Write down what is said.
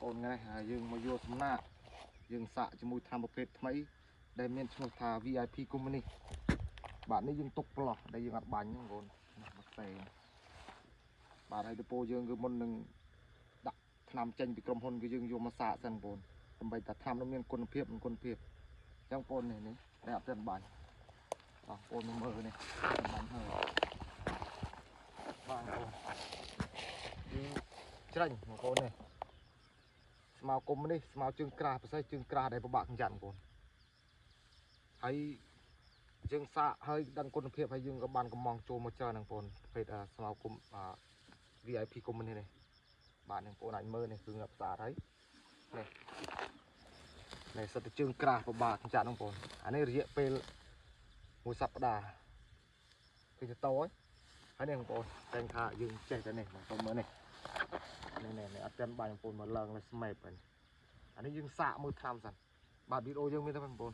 ប្អូនថ្ងៃនេះហើយយើងមកយកសំណាក់យើងសាកជាមួយថ្នាំប្រភេទថ្មីដែលមានឈ្មោះថា VIP កុម្មុយនីសបាទនេះយើងទុកប្លោះដែលយើងអត់បាញ់បងប្អូននេះមកផ្សេងបាទហើយទៅពោយើងគឺមុននឹងដាក់ថ្នាំចេញពីក្រុមហ៊ុនគឺយើងយកមកសាកសិនបងប្អូនដើម្បីតែថ្នាំនោះមានគុណភាពនិងគុណភាពអញ្ចឹងបងប្អូននេះនេះដែលអត់ទាន់បាញ់បងប្អូនមកមើលនេះបាញ់ហើយបាទបងប្អូនគឺច្រាញ់បងប្អូននេះស្មៅគុំនេះស្មៅជើងក្រាស់ពិសេសជើងក្រាស់ដែលពិបាកកម្ចាត់បងប្អូនហើយយើងសាកហើយដឹងគុណភាពហើយយើងក៏បានកំងចូលមកច្រើនហ្នឹងបងប្អូនប្រភេទស្មៅគុំ VIP គុំនេះនេះបាទនឹងបងប្អូនអាចមើលនេះគឺងាប់ស្អាតហើយនេះនេះសិតតែជើងក្រាស់ពិបាកកម្ចាត់ហ្នឹងបងប្អូនអានេះរយៈពេលមួយសប្តាហ៍គឺទៅតហើយហើយនេះបងប្អូនតែងថាយើងចេះតែនេះបងប្អូនមើលនេះនេះនេះអត់ទាន់បាញ់បងប្អូនមកឡើងលើស្មេបហើយអានេះយើងសាកមើលថ្នាំសិនបាទវីដេអូយើងមានតែបងប្អូន